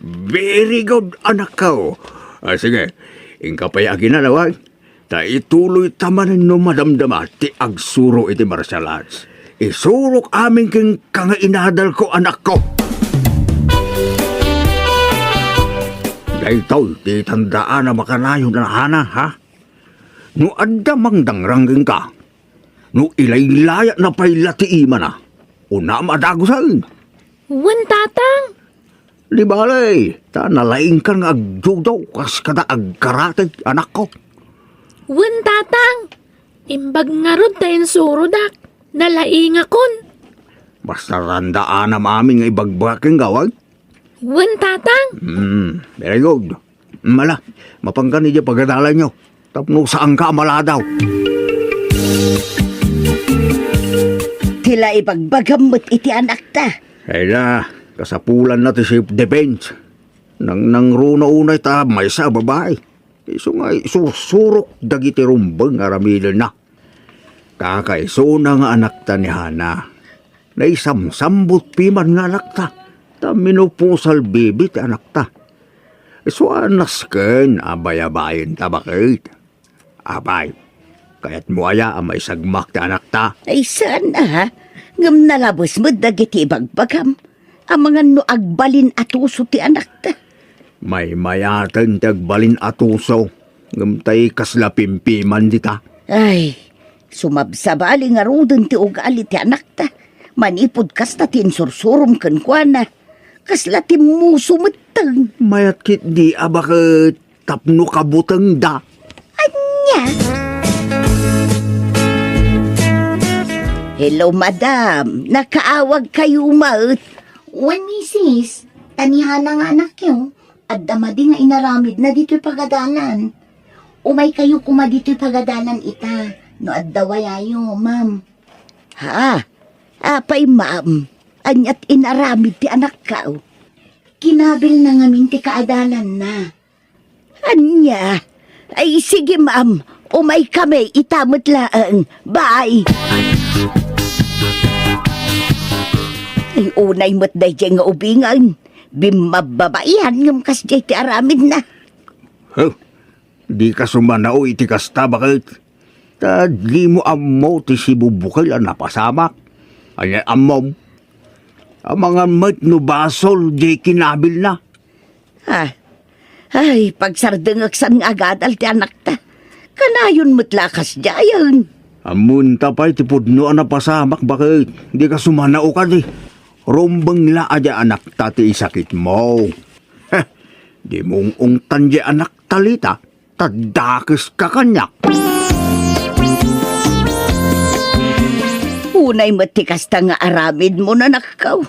Very good, anakko. A, sige, inka pay aginanawan. Ta ituloyta manen no madamdama ti agsuro iti martial arts. Isurok amin kenka nga inadalko, anakko. Daytoy ti tandaan a makanayon a, Hana, ha? No adda mangdangrang kenka, no ilaylayatna pay la ti imana, unam a dagusen. Wen, Tatang. Di bale, ta nalaingkan nga agjudo kas kada agkarate, anakko. Wen, Tatang. Imbag ngarud ta insurodak. Nalaingakon. Basta randaanam amin nga ibagbagak kenka, wen? Wen, Tatang. Hmm, very good. Mala, mapankan idiay pagadalanyo. Tapno saanka a maladaw. Ti la ibagbagam met iti anakta. Ay na, kasapulanna ti self-defense. Nang nangruna unay ta maysa a babai. Isu nga isursurok dagiti rumbeng nga aramidenna. Kakaisuna nga anakta ni Hana. Naisamsambut piman nga anakta. Ta menopausal baby ti anakta. Isu a nasken a bayabaen ta baket. Apay, kayatmo aya a maisagmak ti anakta? Ay, saan a, ha? Ngem nalabes met dagiti ibagbagam. Amangan no agbalin a tuso ti anakta. Maymayaten ti agbalin a tuso, ngem tay kasla pimpiman dita. Ay, sumabsabali ngaruden ti ugali ti anakta. Manipud kasta ti insursurom kenkuana. Kasla timmuso metten. Mayat ketdi a baket tapno kabutengda. Ania? Hello, madam. Nakaawagkayo met? Wen, misis. Ta ni Hana nga anakyo, adda madi nga inaramidna ditoy pagadalan. Umaykayo koma ditoy pagadalan ita, no adda wayayo, ma'am. Ha? Apay, ma'am? Aniat inaramid ti anakko? Kinabilna ngamin ti kaadalanna. Ania? Ay, sige, ma'am. Umaykami ita met laeng. Bye. Ay, unay met daydiay nga ubingen. Bimmababaian ngem kasdiay ti aramidna. Huh? Dika sumanao iti kasta, baket? Ta dimo ammo ti sibubukel a napasamak. Ania ammom? Amangan met no basol diay kinabilna. Ah, ay, pagsardengeksan nga agadal ti anakta. Kanayon met la a kasdiayen. Ammonta pay ti pudno a napasamak, baket? Dika sumanao kadi. Rumbeng la a diay anakta ti isakitmo. Heh, dimo ung-ungtan diay anakta, Lita. Ta dakeska kaniak. Unay met ti kasta nga aramidmo, anakko.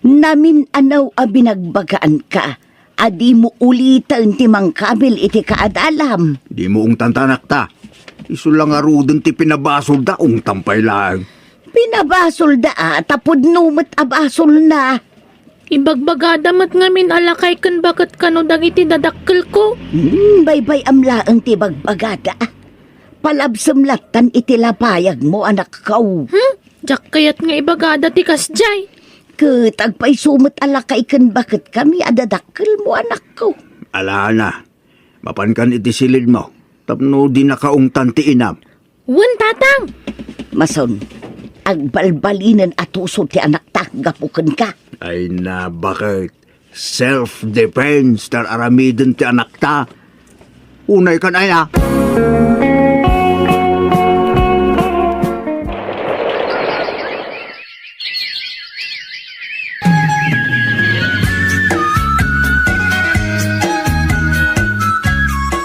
Namin-anaw a binagbagaanka a dimo uliten ti mangkabil iti kaadalam. Dimo ungtanta, anakta. Isu la ngaruden ti pinabasolda, ungtam pay laeng. Pinabasolda a, ta pudno met a basolna. Ibagbagada met ngamin a lakay ken baket kano dagiti dadakkelko. Hmm, baybay-am laeng ti ibagbagada. Palabsem lattan iti lapayagmo, anakko. Hmm? Diak kayat nga ibagada ti kasdiay. Ket agpayso met a lakay ken baketkami a dadakkelmo, anakko. Alana, mapankan iti silidmo, tapno dinaka ungtan ti inam. Wen, Tatang! Mason, agbalbalinen a tuso ti anakta gapu kenka. Ay na, baket. Self-defense ti ar-aramiden ti anakta. Unay kan aya.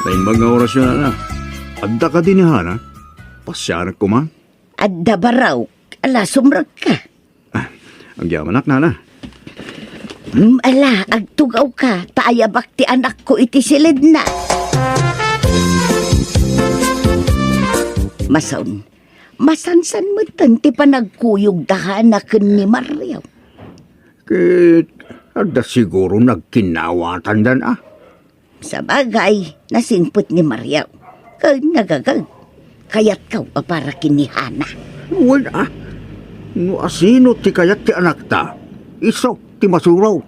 Naimbag nga orasyo, nana. Adda kadi ni Hana? Pasianak koma? Adda barok. Ala, sumrekka. Ah, agyamanak, nana. Hmm, ala, agtugawka, ta ayabak ti anakko iti silidna. Mason, masansan metten ti panagkuyogda, Hana, ken ni Mario. Ket adda siguro nagkinnawatandan, a? Sabagay, nasingpet ni Mario. Ken nagagag, kayatko a para ken ni Hana. Wen, a? No asino ti kayat ti anakta, isu ti masuro.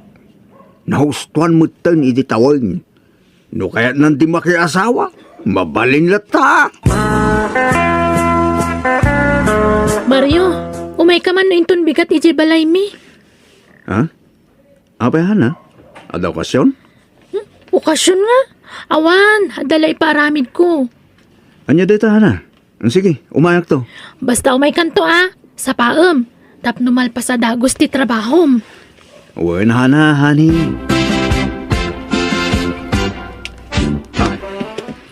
Nahustoan metten iti tawen. No kayatnan ti makiasawa, mabalin latta. Mario, umayka man no inton bigat idiay balaymi. Ha? Apay, Hana? Adda okasyon? Hmm? Okasyon nga? Awan, adda la ipaaramidko. Ania dayta, Hana? Sige, umayakto. Basta umaykanto, a. Sapaem, tapno malpas a dagus ti trabahom. Wen, Hana, honey.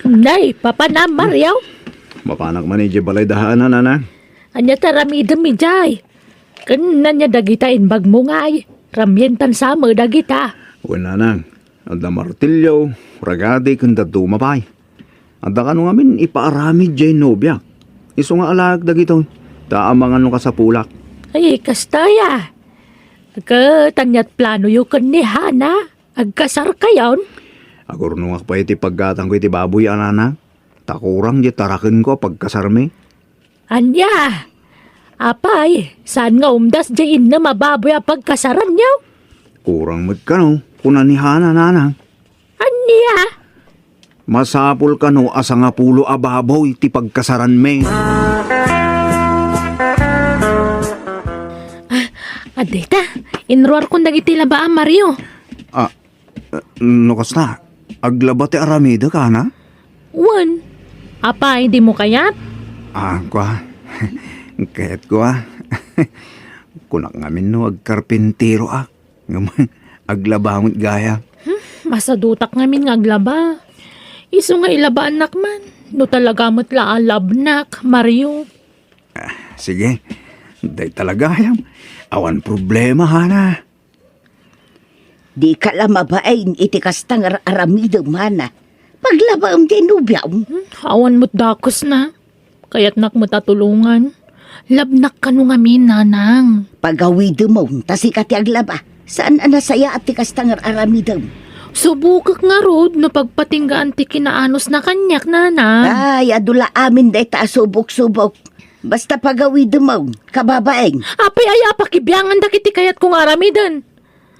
Nay, papanam, Mario? Mapanak man idiay balay da Hana, Nanang. Ania ti aramidem idiay? Ken ania dagita imbagmo ngay? Ramien tan sa met dagita. Wen, Nanang. Adda martilyo, ragati, ken dadduma pay. Adda kano ngamin ipaaramid diay nobiak. Isu nga alaek dagitoy, ta amangan no kasapulak. Ay, kasta aya. Ket ania ti planoyo ken ni Hana? Agkasarkayon? Agurnongak pay iti paggatangko iti baboy a, Nanang. Ta kurang diay tarakenko a pagkasarmi. Ania? Apay, saan nga umdas diay innem a baboy a pagkasaranyo? Kurang met kano, kuna ni Hana, Nanang. Ania? Masapul kano a sangapulo a baboy ti pagkasaranmi. Ah, adda ita, inruarkon dagiti labaa, Mario. Ah, no kasta, aglaba ti aramidek, Hana? Wen. Apay, dimo kayat? Ah, kua. Kayatko, ah. Kunak ngamin no agkarpinteroak. Ngem aglaba met gayam. Hmm, masadutak ngamin nga aglaba. Isu nga ilabaannak man. No talaga met la a labnak, Mario. Ah, sige. Dayta la gayam. Awan problema, Hana. Dika la mabain iti kasta nga ar-aramidem, Hana. Paglabaem ti nobiam. Hmm, awan met dakesna. Kayatnak met a tulongan. Labnak kano ngamin, Nanang. Pagawidemon, ta sika ti aglaba. Saan a nasayaat ti kasta nga ar-aramidem. Subokek ngarud no pagpatinggaan ti kinaanusna kaniak, Nanang. Ay, adu la amin dayta a subok-subok. Basta pagawidemon, kababain. Apay aya a pakibiangan dagiti kayatko nga aramiden?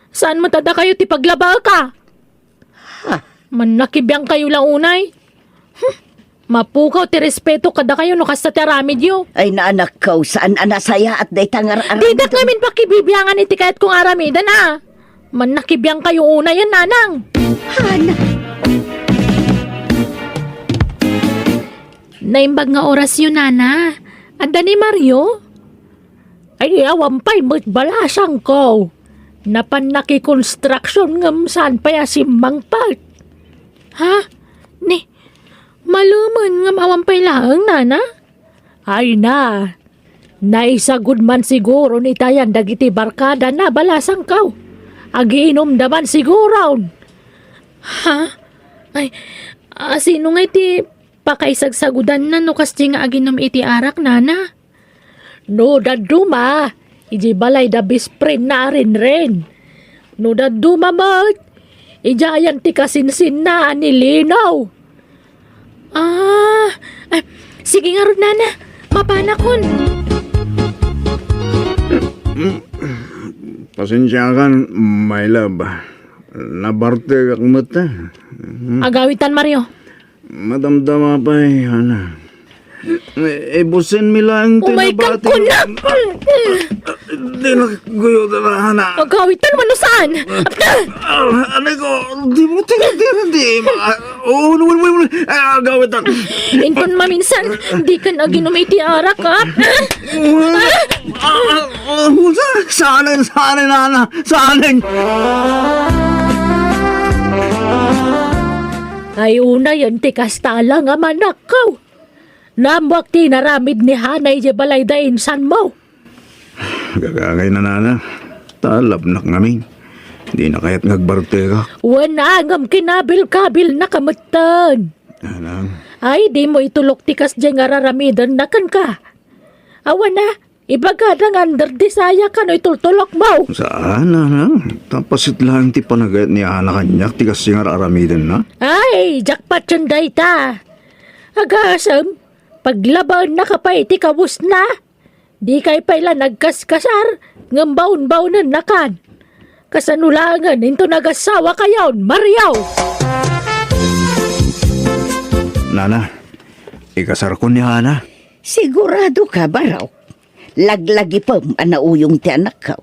Saan met a dakayo ti paglabaek a? Ha? Mannakibiangkayo la unay. Hmm. Mapukaw ti respeto kadakayo no kasta ti aramidyo. Ay, naanakko, saan a nasayaat dayta nga ar-, aramidem. Didak ngamin pakibibiangan iti kayatko nga aramiden a. Mannakibiangkayo unayen, Nanang. Hana. Naimbag nga orasyo, Nana. Adda ni Mario? Ay, awan pay met balasangko. Napan nakikonstruction ngem saan pay a simmangpet. Ha? Ni, malumen ngem awan pay laeng, Nana? Ay na, naisagud man siguro ni Tayan dagiti barkada na balasangko. Agiinumda man siguron. Ha? Ay, a, sino nga iti pakaisagsagudanna no kasdi nga aginom iti arak, Nana? No dadduma, iti balay da best friend na a Renren. No dadduma met, idiayen ti kasinsinna ni Lino. Ah, ah, sige ngarud, Nana. Mapanakon. Pasensiakan, my love. Nabartegak met, eh. Agawitan, Mario. Madamdama pay, Hana. Ibusin mi laeng ti nabati. Umay kan kuna. Di na guyo dala, Hana. Agawitan, mano saan? Ah, anay ko, di mo, di, di, di, ma-, oh, wala, wala, wala, wala. Ah, agawitan. Inton maminsan, di kan aginom iti arak, ha? Wala. Ah, ah, ah, wala. Saan, saan, Hana? Saan? Ay, unayen ti kasta la nga manakkaw. Naammoak ti inaramid ni Hana idiay balay da insan mo. Gagangay na, Nana. Talabnak ngamin. Di na kayat nga agbartegak. Wen, ngem kinabilkabilnak metten. Nanang. Ay, di mo itulok ti kasdiay nga raramidenna kenka. Awan a, ibagada nga under desire kano itultulok mo. Saan, Nanang? Tapasit laeng ti panagayat ni Hana kaniak ti kasdiay nga raramidenna. Ay, jackpot yun dayta. Agasem, paglabaennaka pay iti kawesna. Dikay pay la nagkaskasar, ngem baon-baonennakan. Kasano laengen inton agasawa kayon, Mario? Nana, ikasarkon ni Hana. Sigurado ka, Barok? Laglagipem a nauyong ti anakko.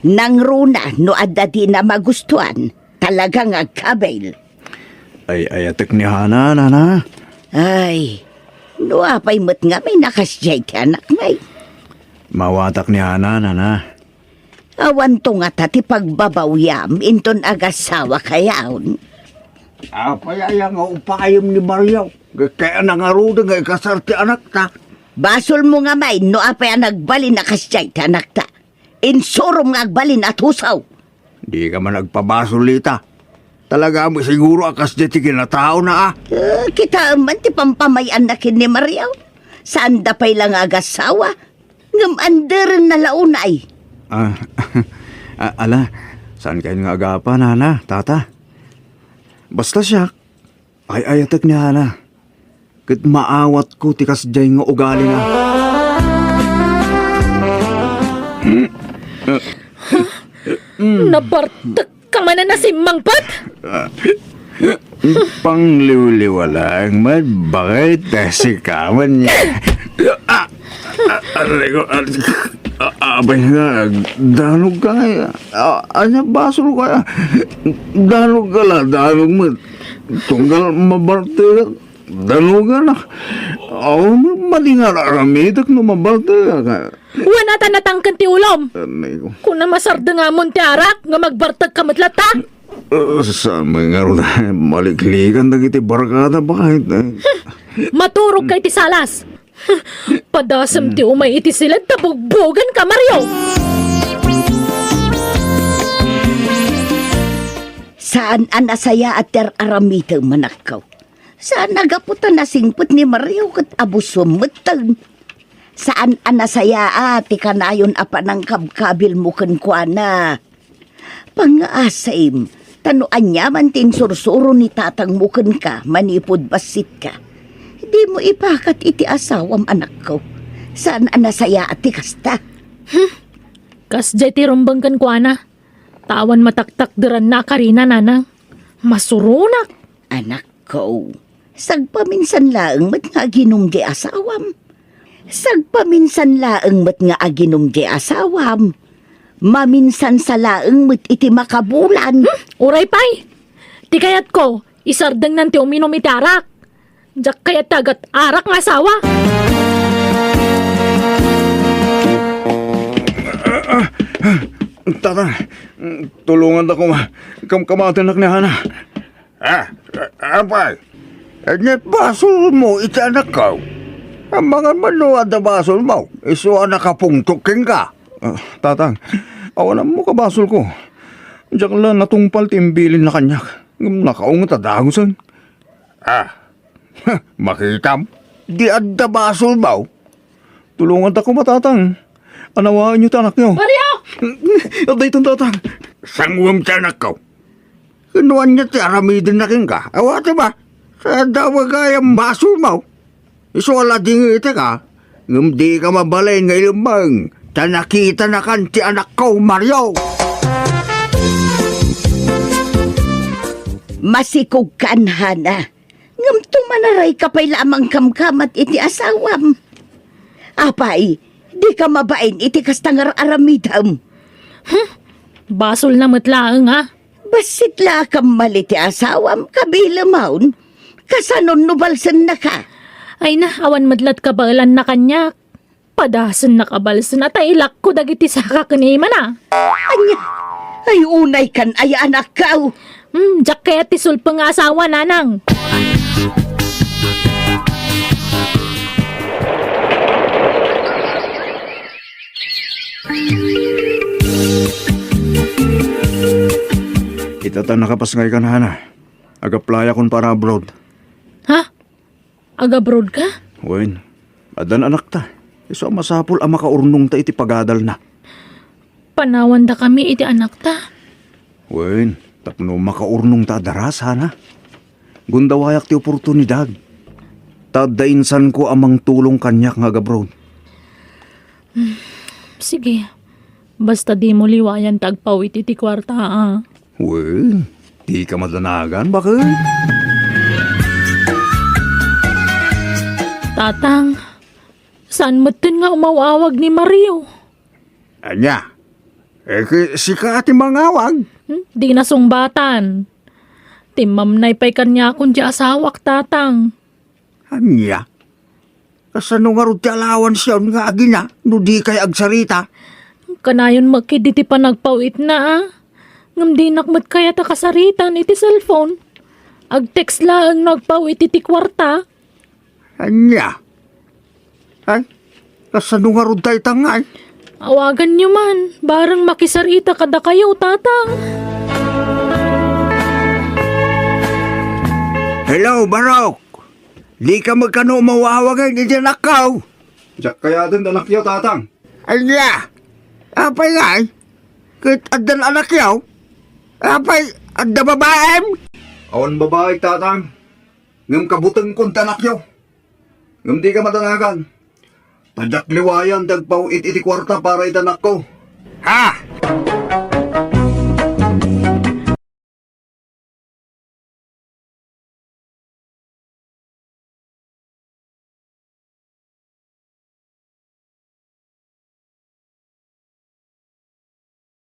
Nangruna no adda dina magustuan, talaga nga agkabil. Ay, ayatek ni Hana, Nana. Ay, no apay met ngamin a kasdiay ti anak ngay? Mawatak ni Hana, Nana. Awanto ngata ti pagbabawiam inton agasawakayon? Apay aya nga upayem ni Mario? Kayatna ngaruden nga ikasar ti anakta. Basolmo ngamin no apay a nagbalin a kasdiay ti anakta. Insurom nga agbalin a tusaw. Dika man agpabasol ita. Talaga met siguro a kasdiay ti kinataona, a. Eh, kitaem man ti pampamay-anna ken ni Mario. Saanda pay la nga agasawa. Ngem anderenna la unay. Ah, a-, ala, saankayon nga agapa, nana, tata? Basta siak, ay-ayatek ni Hana. Ket maawatko ti kasdiay nga ugalina. Nabartek ka man a nasimmangpet? Pangliwliwa laeng met, bakit? Sika man niya. Ah, ah, aray ko, ah, ah, abay nga, danog ka nga. Ah, anya basol ka? Danog ka la, danog met. Tunggal mabartek. Danogan a. Aw, madi nga ar-aramidek no mabartek ka. Wen a ta natangken ti ulom. Anay ko. Kuna masardengamon ti arak nga magbartek ka met latta? Eh, saan man ngarud, maliklikan dagiti barkada, bakit, eh? Maturog ka iti salas. Padasem ti umay iti siled ta bugbogen ka, Mario. Saan a nasayaat ti ar-aramidem, anakko. Saan a gapu ta nasingpet ni Mario ket abusom metten. Saan a nasayaat ti kanayon a panangkabkabilmo kenkuana. Pangngaasim, ta no aniaman ti insursuro ni tatangmo kenka manipud bassitka, dimo ipakat iti asawam, anakko. Saan a nasayaat ti kasta. Hmm. Kasdiay ti rumbeng kenkuana. Ta awan mataktakderanna a karina, nanang. Masuronak. Anakko, sagpaminsan laeng met nga aginum di asawam. Sagpaminsan laeng met nga aginum di asawam. Maminsan sa laeng met iti makabulan. Hmm? Uray pay. Ti kayatko, isardengnan ti uminum iti arak. Diak kayat ti agat-arak nga asawa. Tata, tulongandak koma. Kamkamatennak ni Hana. Ah, apay, ania ti basolmo iti anakko? Amangan man no adda basolmo, isu a nakapungtok kenka. Ah, Tatang, awan ammo kabasolko. Diak la natungpal ti imbilinna kaniak, ngem nakaunget a dagusen. Ah, makitam, di adda basolmo. Tulongantak koma, Tatang. Anawaenyo ti anakyo. Mario! Adda itan, Tatang. Sanguem ti anakko. Ken no ania ti aramidenna kenka? Awatem a. Sa adda gayam basolmo. Isu a la dingetek a, ngem dika mabalin nga ilemmeng, ta nakitanakan ti anakko, Mario. Masikogkan, Hana. Ngem tumanarayka pay la a mangkamkamat iti asawam. Apay, dika mabain iti kasta nga ar-aramidem? Hmm? Basolna met laeng, a. Bassit la a kammal iti asawam, kabilemon. Kasanon no balsennaka? Ay na, awan met la't kabaelanna kaniak. Padasennak a balsen a ta ilakko dagiti saka ken imana. Ania? Ay, unay kan aya, anakko. Hmm, diak kayat ti sulpeng nga asawa, nanang. Ita ta nakapasngaykan, Hana. Agaplayakon para abroad. Ha? Agabroad ka? Wen, addan anakta. Isu a masapul a makaurnongta iti pagadalna. Panawandakami iti anakta? Wen, tapno makaurnongta a daras, Hana. Gundawayak ti oportunidad. Ta adda insanko a mangtulong kaniak nga agabroad. Hmm, sige. Basta dimo liwayan ti agpawit iti kuarta, a. Wen, dika madanagan, baket? Tatang, saan metten nga umaw-awag ni Mario? Ania? Eh, ki-, sika ti mangawag? Hmm, di nasungbatan. Timmamnay pay kaniakon ti asawak, Tatang. Ania? Kasano ngarud ti alawansiyon nga agina no dikay agsarita? Kanayon met ketdi ti panagpaw-itna, a. Ngem dinak met kayat a kasaritan iti cellphone. Ag-text laeng no agpaw-it iti kuarta. Ania? Ay, kasano ngarud dayta ngay? Awaganyo man, bareng makisarita kadakayo, Tatang. Hello, Barok. Dika met kano umaw-awagen iti anakko? Diak kayaten ti anakyo, Tatang. Ania? Apay ngay? Ket addan anakyo? Apay, adda babaem? Awan babaek, Tatang. Ngem kabutengkon ti anakyo. Ngem dika madanagan. Ta diak liwayan ti agpaw-it iti kuarta para iti anakko. Ha?